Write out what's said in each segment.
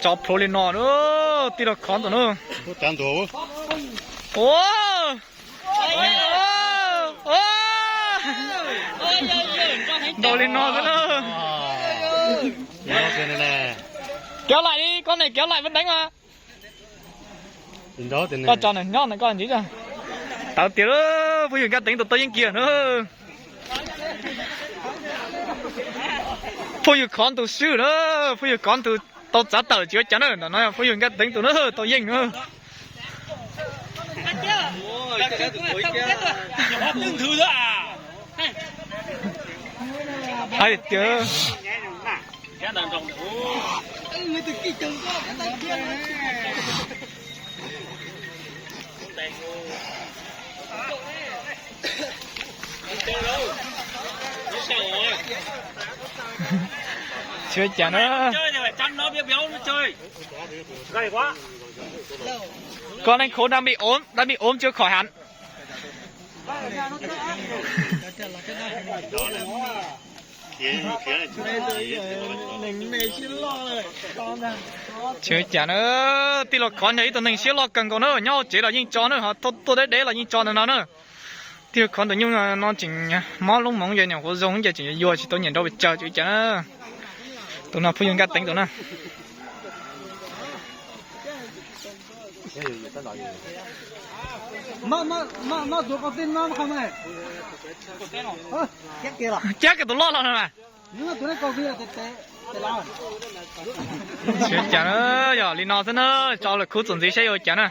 Tso plhuav li no na, tij laug khov ntawm na. Ua, ua, ntaus li no xwb na. Kev laim li, koj niam kev laim vaj deev mas. Koj tso nws nyob na, koj ntxiv. Tawv tiag, phooj ywg Nkaj Teev tus tau yeej kiag na. Phooj ywg khov tus swb na, phooj ywg khov tus tau txav tawm tsis ua cas na, ntawm no phooj ywg Nkaj Teev tus na tau yeej na. Hais tias tsis ua cas na. Con anh khốn đang bị ốm, đang bị ốm chưa khỏi hẳn. Tsis ua cas na, tij laug khov yog ib tug neeg siab loj kawg nkaus na, nyob hauv tsev los yeej tso na, ho tuaj deb deb los yeej tso ntawm no na. Tij laug khov tus nyuj no tseem mob lub moov ces nyuam qhuav zoo ces tseem yuag tsis tau nyiam nrau pes tsawg tsis ua cas na. Tus no phooj ywg Nkaj Teev tus na. Cab kiag tus loj los no mas. Tsis ua cas na, yog li no xwb na, tso lawm khub txuas ntxiv saib yuav ua cas na.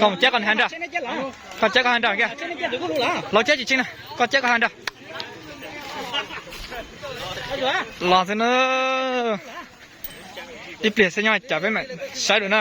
Koj mus cab koj ha nrag, koj cab koj ha nrag kiag. Laus cab tsis tsheej na, koj cab koj ha nrag. Los xwb na, ib pliag xwb nyob cas peb mam saib lawm na.